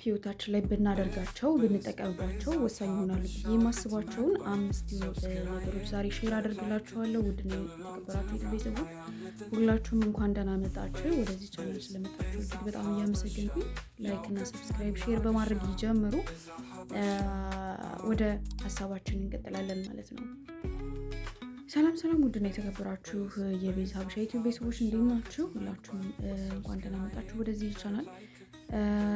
ህይወታችን ላይ ብናደርጋቸው፣ ብንጠቀምባቸው ወሳኝ ይሆናሉ ብዬ የማስባቸውን አምስት ነገሮች ዛሬ share አደርግላችኋለሁ። ውድና የተከበራችሁ ቤተሰቦች፣ ሁላችሁም እንኳን ደህና መጣችሁ። ወደዚህ ቻናል ስለመጣችሁ እጅግ በጣም እያመሰገንኩኝ like እና subscribe፣ share በማድረግ ይጀምሩ። ወደ ሀሳባችን እንቀጥላለን ማለት ነው። ሰላም ሰላም፣ ውድና የተከበራችሁ የቤዛ ሀበሻ ዩቲዩብ ቤተሰቦች፣ እንዴት ናችሁ? ሁላችሁም እንኳን ደህና መጣችሁ ወደዚህ ቻናል።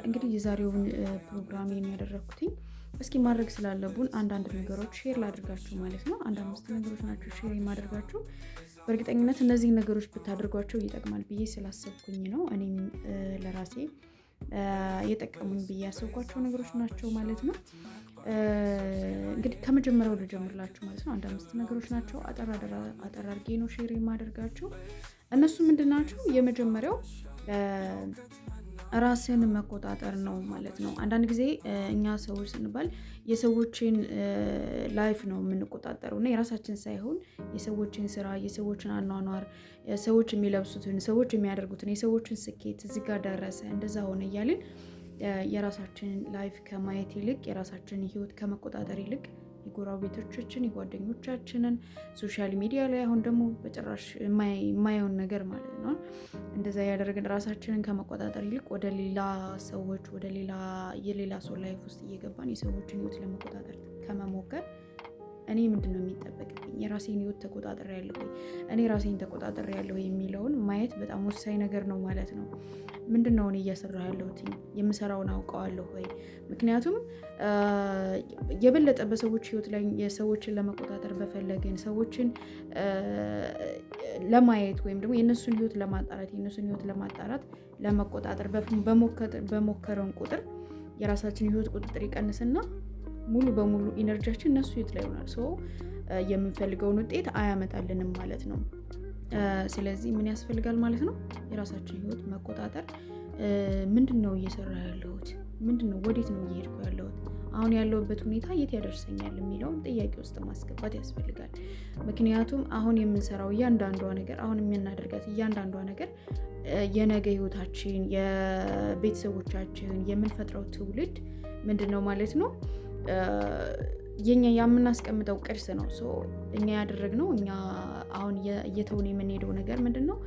እንግዲህ የዛሬውን ፕሮግራም ያደረግኩትኝ እስኪ ማድረግ ስላለቡን አንዳንድ ነገሮች share ላድርጋችሁ ማለት ነው። አንድ አምስት ነገሮች ናቸው share የማደርጋችሁ። በእርግጠኝነት እነዚህ ነገሮች ብታደርጓቸው ይጠቅማል ብዬ ስላሰብኩኝ ነው። እኔም ለራሴ የጠቀሙኝ ብዬ ያሰብኳቸው ነገሮች ናቸው ማለት ነው። እንግዲህ ከመጀመሪያው ልጀምርላችሁ ማለት ነው። አንድ አምስት ነገሮች ናቸው። አጠር አጠር አድርጌ ነው share የማደርጋችሁ። እነሱ ምንድን ናቸው? የመጀመሪያው ራስን መቆጣጠር ነው ማለት ነው። አንዳንድ ጊዜ እኛ ሰዎች ስንባል የሰዎችን life ነው የምንቆጣጠረው እና የራሳችን ሳይሆን የሰዎችን ስራ፣ የሰዎችን አኗኗር፣ ሰዎች የሚለብሱትን፣ ሰዎች የሚያደርጉትን፣ የሰዎችን ስኬት፣ እዚህ ጋር ደረሰ፣ እንደዛ ሆነ እያልን የራሳችንን life ከማየት ይልቅ፣ የራሳችንን ህይወት ከመቆጣጠር ይልቅ የጎረቤቶቻችን፣ የጓደኞቻችንን፣ social media ላይ አሁን ደግሞ በጭራሽ የማየውን ነገር ማለት ነው፣ እንደዛ ያደረግን ራሳችንን ከመቆጣጠር ይልቅ ወደ ሌላ ሰዎች፣ ወደ ሌላ የሌላ ሰው life ውስጥ እየገባን የሰዎችን ህይወት ለመቆጣጠር ከመሞከር እኔ ምንድን ነው የሚጠበቅብኝ፣ የራሴን ህይወት ተቆጣጥሬያለሁ ወይ፣ እኔ ራሴን ተቆጣጥሬያለሁ የሚለውን ማየት በጣም ወሳኝ ነገር ነው ማለት ነው። ምንድን ነው እኔ እየሰራሁ ያለሁት? የምሰራውን አውቀዋለሁ ወይ? ምክንያቱም የበለጠ በሰዎች ህይወት ላይ የሰዎችን ለመቆጣጠር በፈለግን፣ ሰዎችን ለማየት ወይም ደግሞ የእነሱን ህይወት ለማጣራት፣ ለመቆጣጠር በሞከረን ቁጥር የራሳችን ህይወት ቁጥጥር ይቀንስና ሙሉ በሙሉ energy ያችን እነሱ ህይወት ላይ ይሆናል። So የምንፈልገውን ውጤት አያመጣልንም ማለት ነው። ስለዚህ ምን ያስፈልጋል ማለት ነው? የራሳችን ህይወት መቆጣጠር። ምንድን ነው እየሰራ ያለሁት? ምንድን ነው፣ ወዴት ነው እየሄድኩ ያለሁት? አሁን ያለሁበት ሁኔታ የት ያደርሰኛል የሚለውን ጥያቄ ውስጥ ማስገባት ያስፈልጋል። ምክንያቱም አሁን የምንሰራው እያንዳንዷ ነገር፣ አሁን የምናደርጋት እያንዳንዷ ነገር የነገ ህይወታችን፣ የቤተሰቦቻችን፣ የምንፈጥረው ትውልድ ምንድን ነው ማለት ነው፣ የኛ የምናስቀምጠው ቅርስ ነው። So እኛ ያደረግነው፣ እኛ አሁን እየተውን የምንሄደው ነገር ምንድን ነው?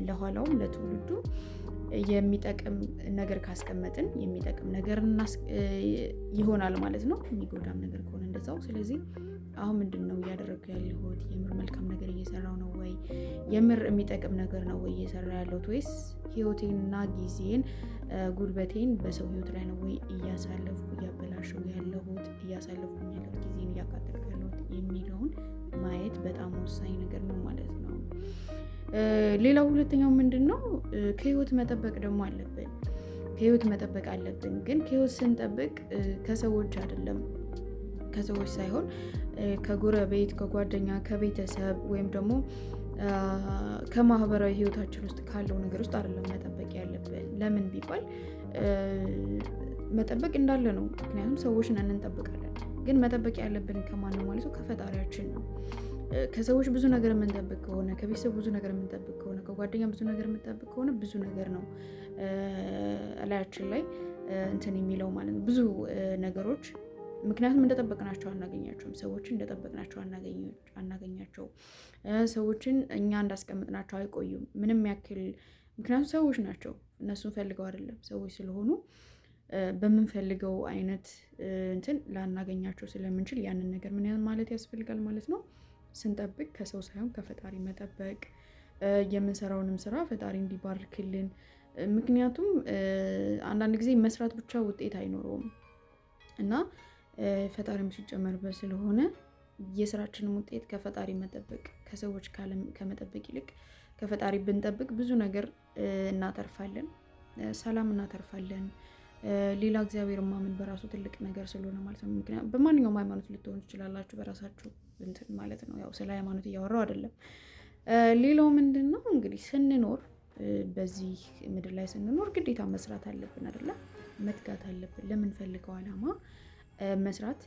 ለኋላውም ለትውልዱ የሚጠቅም ነገር ካስቀመጥን የሚጠቅም ነገር ይሆናል ማለት ነው። የሚጎዳም ነገር ከሆነ እንደዛው። ስለዚህ አሁን ምንድን ነው እያደረግኩ ያለሁት? የምር መልካም ነገር እየሰራሁ ነው ወይ? የምር የሚጠቅም ነገር ነው ወይ እየሰራ ያለሁት? ወይስ ህይወቴንና ጊዜን፣ ጉልበቴን በሰው ህይወት ላይ ነው ወይ እያሳለፍኩ፣ እያበላሸሁ ያለሁት፣ እያሳለፍኩኝ ያለሁት፣ ጊዜን እያቃጠልኩ ያለሁት የሚለውን ማየት በጣም ወሳኝ ነገር ነው ማለት ነው። ሌላው ሁለተኛው ምንድን ነው? ከህይወት መጠበቅ ደግሞ አለብን። ከህይወት መጠበቅ አለብን። ግን ከህይወት ስንጠብቅ ከሰዎች አይደለም፣ ከሰዎች ሳይሆን ከጎረቤት፣ ከጓደኛ፣ ከቤተሰብ ወይም ደግሞ ከማህበራዊ ህይወታችን ውስጥ ካለው ነገር ውስጥ አይደለም መጠበቅ ያለብን። ለምን ቢባል መጠበቅ እንዳለ ነው። ምክንያቱም ሰዎች ነን፣ እንጠብቃለን። ግን መጠበቅ ያለብን ከማን ነው ማለት ነው? ከፈጣሪያችን ነው። ከሰዎች ብዙ ነገር የምንጠብቅ ከሆነ፣ ከቤተሰብ ብዙ ነገር የምንጠብቅ ከሆነ፣ ከጓደኛ ብዙ ነገር የምንጠብቅ ከሆነ ብዙ ነገር ነው እላያችን ላይ እንትን የሚለው ማለት ነው። ብዙ ነገሮች፣ ምክንያቱም እንደጠበቅናቸው አናገኛቸውም። ሰዎችን እንደጠበቅናቸው አናገኛቸውም። ሰዎችን እኛ እንዳስቀምጥናቸው አይቆዩም። ምንም ያክል፣ ምክንያቱም ሰዎች ናቸው። እነሱን ፈልገው አይደለም፣ ሰዎች ስለሆኑ በምንፈልገው አይነት እንትን ላናገኛቸው ስለምንችል ያንን ነገር ምን ማለት ያስፈልጋል ማለት ነው። ስንጠብቅ ከሰው ሳይሆን ከፈጣሪ መጠበቅ፣ የምንሰራውንም ስራ ፈጣሪ እንዲባርክልን። ምክንያቱም አንዳንድ ጊዜ መስራት ብቻ ውጤት አይኖረውም እና ፈጣሪም ሲጨመርበት ስለሆነ የስራችንም ውጤት ከፈጣሪ መጠበቅ፣ ከሰዎች ከመጠበቅ ይልቅ ከፈጣሪ ብንጠብቅ ብዙ ነገር እናተርፋለን፣ ሰላም እናተርፋለን። ሌላ እግዚአብሔር ማመን በራሱ ትልቅ ነገር ስለሆነ ማለት ነው። ምክንያቱም በማንኛውም ሃይማኖት ልትሆኑ ትችላላችሁ፣ በራሳችሁ እንትን ማለት ነው። ያው ስለ ሃይማኖት እያወራሁ አይደለም። ሌላው ምንድን ነው? እንግዲህ ስንኖር፣ በዚህ ምድር ላይ ስንኖር ግዴታ መስራት አለብን አይደለ? መትጋት አለብን። ለምንፈልገው ዓላማ መስራት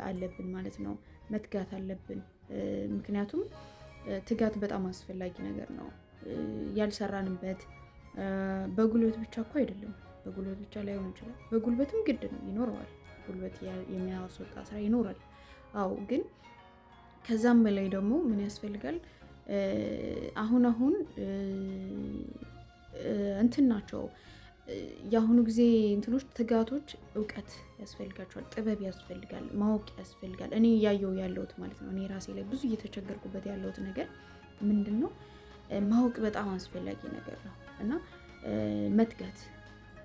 አለብን ማለት ነው። መትጋት አለብን። ምክንያቱም ትጋት በጣም አስፈላጊ ነገር ነው። ያልሰራንበት በጉልበት ብቻ እኮ አይደለም። በጉልበት ብቻ ላይሆን ይችላል። በጉልበትም ግድ ነው ይኖረዋል። ጉልበት የሚያስወጣ ስራ ይኖራል። አዎ፣ ግን ከዛም በላይ ደግሞ ምን ያስፈልጋል? አሁን አሁን እንትን ናቸው የአሁኑ ጊዜ እንትኖች ትጋቶች፣ እውቀት ያስፈልጋቸዋል፣ ጥበብ ያስፈልጋል፣ ማወቅ ያስፈልጋል። እኔ እያየሁ ያለሁት ማለት ነው፣ እኔ ራሴ ላይ ብዙ እየተቸገርኩበት ያለሁት ነገር ምንድን ነው? ማወቅ በጣም አስፈላጊ ነገር ነው። እና መትጋት፣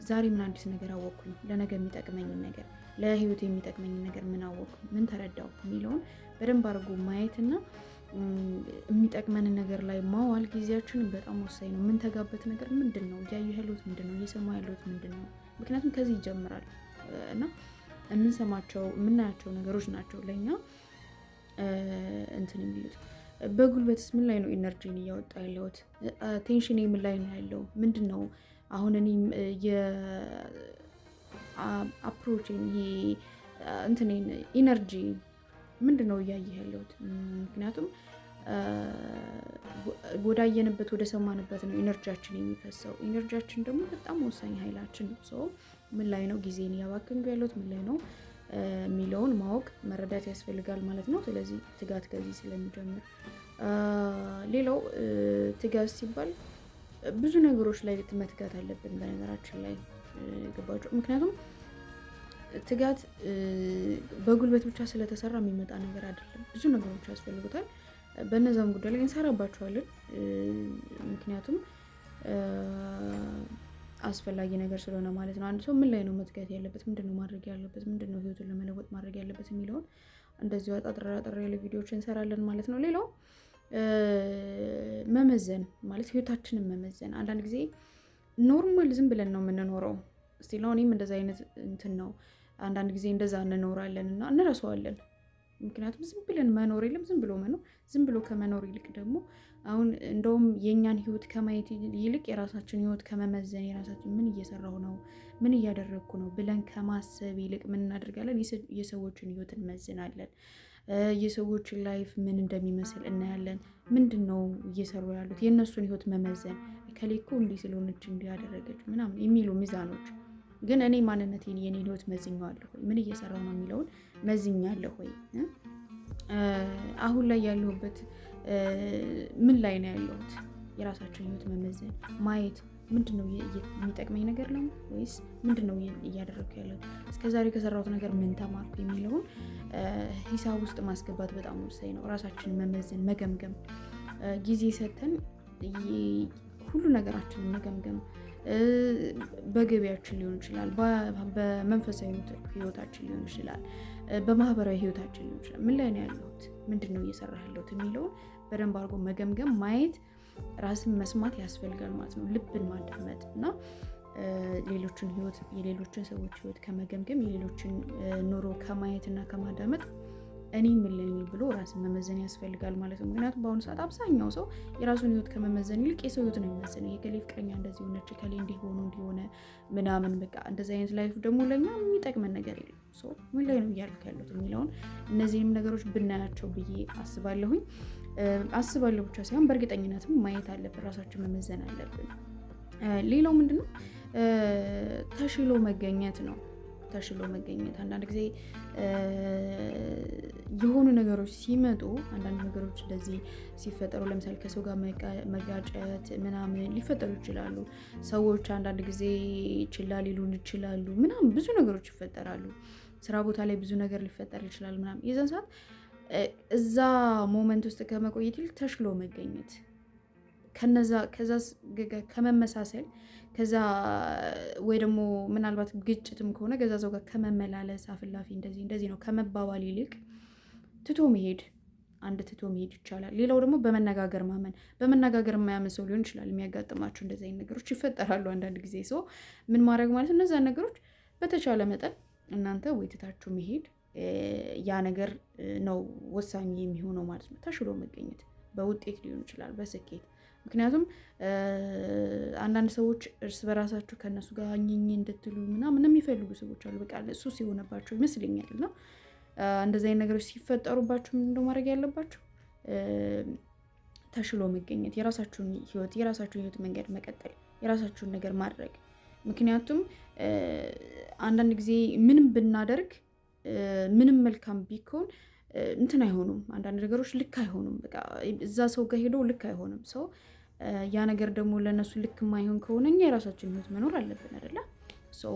ዛሬ ምን አዲስ ነገር አወቅኩኝ፣ ለነገ የሚጠቅመኝን ነገር፣ ለህይወት የሚጠቅመኝን ነገር ምን አወቅኩኝ፣ ምን ተረዳው የሚለውን በደንብ አድርጎ ማየትና የሚጠቅመንን ነገር ላይ ማዋል ጊዜያችንን በጣም ወሳኝ ነው። የምንተጋበት ነገር ምንድን ነው? እያየሁ ያለሁት ምንድን ነው? እየሰማሁ ያለሁት ምንድን ነው? ምክንያቱም ከዚህ ይጀምራል እና የምንሰማቸው የምናያቸው ነገሮች ናቸው ለእኛ እንትን የሚሉት። በጉልበትስ ምን ላይ ነው energy ን እያወጣ ያለሁት? Attention ኔ ምን ላይ ነው ያለው? ምንድን ነው አሁን እኔ የ approach ን ይሄ እንትኔን energy ምንድን ነው እያየህ ያለሁት? ምክንያቱም ወዳየንበት ወደ ሰማንበት ነው energy ያችን የሚፈሰው። Energy ያችን ደግሞ በጣም ወሳኝ ኃይላችን ነው። So ምን ላይ ነው ጊዜን እያባከንኩ ያለሁት፣ ምን ላይ ነው የሚለውን ማወቅ መረዳት ያስፈልጋል ማለት ነው። ስለዚህ ትጋት ከዚህ ስለሚጀምር፣ ሌላው ትጋት ሲባል ብዙ ነገሮች ላይ መትጋት አለብን። በነገራችን ላይ ገባችሁ? ምክንያቱም ትጋት በጉልበት ብቻ ስለተሰራ የሚመጣ ነገር አይደለም። ብዙ ነገሮች ያስፈልጉታል። በእነዛም ጉዳይ ላይ እንሰራባቸዋለን። ምክንያቱም አስፈላጊ ነገር ስለሆነ ማለት ነው። አንድ ሰው ምን ላይ ነው መትጋት ያለበት፣ ምንድን ነው ማድረግ ያለበት፣ ምንድን ነው ህይወቱን ለመለወጥ ማድረግ ያለበት የሚለውን እንደዚሁ አጠር አጠር ያለ ቪዲዮዎች እንሰራለን ማለት ነው። ሌላው መመዘን ማለት ህይወታችንን መመዘን። አንዳንድ ጊዜ normal ዝም ብለን ነው የምንኖረው። Still እኔም እንደዛ አይነት እንትን ነው። አንዳንድ ጊዜ እንደዛ እንኖራለን እና እንረሳዋለን። ምክንያቱም ዝም ብለን መኖር የለም፣ ዝም ብሎ መኖር፣ ዝም ብሎ ከመኖር ይልቅ ደግሞ አሁን እንደውም የእኛን ህይወት ከማየት ይልቅ የራሳችን ህይወት ከመመዘን፣ የራሳችን ምን እየሰራሁ ነው፣ ምን እያደረግኩ ነው ብለን ከማሰብ ይልቅ ምን እናደርጋለን? የሰዎችን ህይወት እንመዝናለን። የሰዎችን life ምን እንደሚመስል እናያለን። ምንድን ነው እየሰሩ ያሉት? የእነሱን ህይወት መመዘን፣ እከሌ እኮ እንዲህ ስለሆነች እንዲህ ያደረገች ምናምን የሚሉ ሚዛኖች፣ ግን እኔ ማንነቴን የኔን ህይወት መዝኘዋለሁ ወይ? ምን እየሰራሁ ነው የሚለውን መዝኛለሁ ወይ? አሁን ላይ ያለሁበት ምን ላይ ነው ያለሁት? የራሳችን ህይወት መመዘን፣ ማየት፣ ምንድን ነው የሚጠቅመኝ ነገር ነው ወይስ ምንድን ነው እያደረግኩ ያለሁት? እስከዛሬ ከሰራሁት ነገር ምን ተማርኩ የሚለውን ሂሳብ ውስጥ ማስገባት በጣም ወሳኝ ነው። ራሳችንን መመዘን፣ መገምገም፣ ጊዜ ሰተን ሁሉ ነገራችንን መገምገም፣ በገቢያችን ሊሆን ይችላል፣ በመንፈሳዊ ህይወታችን ሊሆን ይችላል፣ በማህበራዊ ህይወታችን ሊሆን ይችላል። ምን ላይ ነው ያለሁት? ምንድን ነው እየሰራ ያለሁት የሚለውን በደንብ አድርጎ መገምገም፣ ማየት፣ ራስን መስማት ያስፈልጋል ማለት ነው። ልብን ማዳመጥ እና ሌሎችን ህይወት፣ የሌሎችን ሰዎች ህይወት ከመገምገም፣ የሌሎችን ኑሮ ከማየት እና ከማዳመጥ እኔ ምን ላይ ነኝ ብሎ ራስን መመዘን ያስፈልጋል ማለት ነው። ምክንያቱም በአሁኑ ሰዓት አብዛኛው ሰው የራሱን ህይወት ከመመዘን ይልቅ የሰው ህይወት ነው የሚመዘነው። የከሌ ፍቅረኛ እንደዚህ ሆነች፣ ከሌ እንዲህ ሆኖ እንዲሆነ ምናምን፣ በቃ እንደዚህ አይነት life ደግሞ ለኛ የሚጠቅመን ነገር የለም። So ምን ላይ ነው እያልኩ ያለሁት የሚለውን እነዚህንም ነገሮች ብናያቸው ብዬ አስባለሁኝ። አስባለሁ ብቻ ሳይሆን በእርግጠኝነትም ማየት አለብን፣ ራሳችን መመዘን አለብን። ሌላው ምንድነው? ተሽሎ መገኘት ነው። ተሽሎ መገኘት፣ አንዳንድ ጊዜ የሆኑ ነገሮች ሲመጡ፣ አንዳንድ ነገሮች እንደዚህ ሲፈጠሩ፣ ለምሳሌ ከሰው ጋር መጋጨት ምናምን ሊፈጠሩ ይችላሉ። ሰዎች አንዳንድ ጊዜ ችላ ሊሉን ይችላሉ ምናምን፣ ብዙ ነገሮች ይፈጠራሉ። ስራ ቦታ ላይ ብዙ ነገር ሊፈጠር ይችላል ምናምን። የዛን ሰዓት እዛ moment ውስጥ ከመቆየት ይልቅ ተሽሎ መገኘት፣ ከነዛ ከዛ ከመመሳሰል፣ ከዛ ወይ ደግሞ ምናልባት ግጭትም ከሆነ ከዛ ሰው ጋር ከመመላለስ፣ አፍላፊ እንደዚህ እንደዚህ ነው ከመባባል ይልቅ ትቶ መሄድ፣ አንድ ትቶ መሄድ ይቻላል። ሌላው ደግሞ በመነጋገር ማመን፣ በመነጋገር የማያምን ሰው ሊሆን ይችላል የሚያጋጥማቸው፣ እንደዚህ አይነት ነገሮች ይፈጠራሉ አንዳንድ ጊዜ። ሰው ምን ማድረግ ማለት እነዛን ነገሮች በተቻለ መጠን እናንተ ወይ ትታችሁ መሄድ፣ ያ ነገር ነው ወሳኝ የሚሆነው ማለት ነው። ተሽሎ መገኘት በውጤት ሊሆን ይችላል፣ በስኬት። ምክንያቱም አንዳንድ ሰዎች እርስ በራሳቸው ከእነሱ ጋር ኝኝ እንድትሉ ምናምን የሚፈልጉ ሰዎች አሉ። በቃ ሱስ የሆነባቸው ይመስለኛል። እና እንደዚህ አይነት ነገሮች ሲፈጠሩባችሁ ምንድን ነው ማድረግ ያለባችሁ? ተሽሎ መገኘት፣ የራሳችሁን ህይወት መንገድ መቀጠል፣ የራሳችሁን ነገር ማድረግ። ምክንያቱም አንዳንድ ጊዜ ምንም ብናደርግ፣ ምንም መልካም ቢሆን እንትን አይሆኑም። አንዳንድ ነገሮች ልክ አይሆኑም። በቃ እዛ ሰው ጋር ሄዶ ልክ አይሆንም። So ያ ነገር ደግሞ ለእነሱ ልክ የማይሆን ከሆነ እኛ የራሳችን ህይወት መኖር አለብን፣ አይደለ? So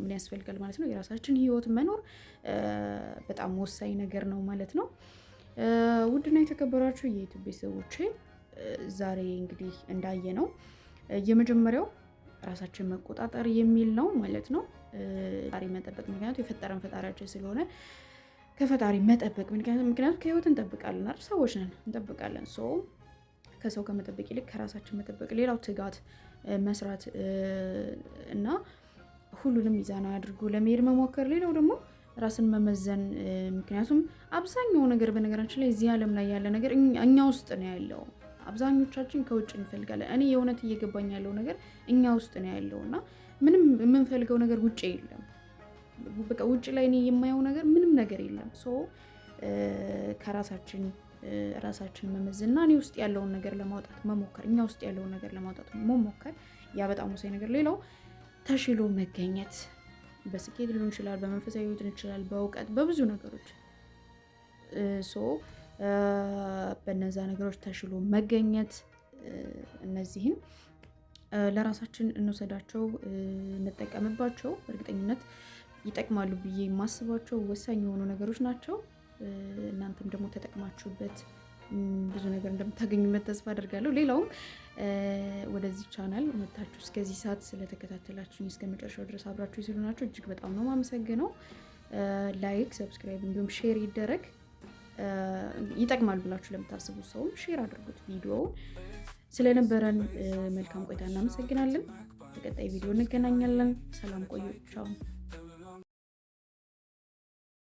ምን ያስፈልጋል ማለት ነው? የራሳችን ህይወት መኖር በጣም ወሳኝ ነገር ነው ማለት ነው። ውድና የተከበራችሁ የ YouTube ቤተሰቦቼ፣ ዛሬ እንግዲህ እንዳየነው የመጀመሪያው ራሳችን መቆጣጠር የሚል ነው ማለት ነው። ፈጣሪ መጠበቅ፣ ምክንያቱ የፈጠረን ፈጣሪያችን ስለሆነ ከፈጣሪ መጠበቅ፣ ምክንያቱም ከህይወት እንጠብቃለን አይደል? ሰዎች ነን፣ እንጠብቃለን። So ከሰው ከመጠበቅ ይልቅ ከራሳችን መጠበቅ። ሌላው ትጋት፣ መስራት እና ሁሉንም ሚዛናዊ አድርጎ ለመሄድ መሞከር። ሌላው ደግሞ ራስን መመዘን። ምክንያቱም አብዛኛው ነገር በነገራችን ላይ እዚህ ዓለም ላይ ያለ ነገር እኛ ውስጥ ነው ያለው። አብዛኞቻችን ከውጭ እንፈልጋለን። እኔ የእውነት እየገባኝ ያለው ነገር እኛ ውስጥ ነው ያለው እና ምንም የምንፈልገው ነገር ውጭ የለም። በቃ ውጭ ላይ እኔ የማየው ነገር ምንም ነገር የለም። So ከራሳችን ራሳችን መመዘንና እኔ ውስጥ ያለውን ነገር ለማውጣት መሞከር፣ እኛ ውስጥ ያለውን ነገር ለማውጣት መሞከር፣ ያ በጣም ወሳኝ ነገር። ሌላው ተሽሎ መገኘት፣ በስኬት ሊሆን ይችላል፣ በመንፈሳዊ ህይወት ሊሆን ይችላል፣ በእውቀት፣ በብዙ ነገሮች። So በነዛ ነገሮች ተሽሎ መገኘት፣ እነዚህን ለራሳችን እንውሰዳቸው፣ እንጠቀምባቸው። በእርግጠኝነት ይጠቅማሉ ብዬ የማስባቸው ወሳኝ የሆኑ ነገሮች ናቸው። እናንተም ደግሞ ተጠቅማችሁበት ብዙ ነገር እንደምታገኙበት ተስፋ አደርጋለሁ። ሌላውም ወደዚህ ቻናል መታችሁ እስከዚህ ሰዓት ስለተከታተላችሁኝ፣ እስከ መጨረሻው ድረስ አብራችሁ ስለሆናችሁ እጅግ በጣም ነው የማመሰግነው። Like፣ subscribe እንዲሁም share ይደረግ። ይጠቅማል ብላችሁ ለምታስቡ ሰውም share አድርጉት ቪዲዮውን። ስለነበረን መልካም ቆይታ እናመሰግናለን። በቀጣይ ቪዲዮ እንገናኛለን። ሰላም ቆዩ። ቻው።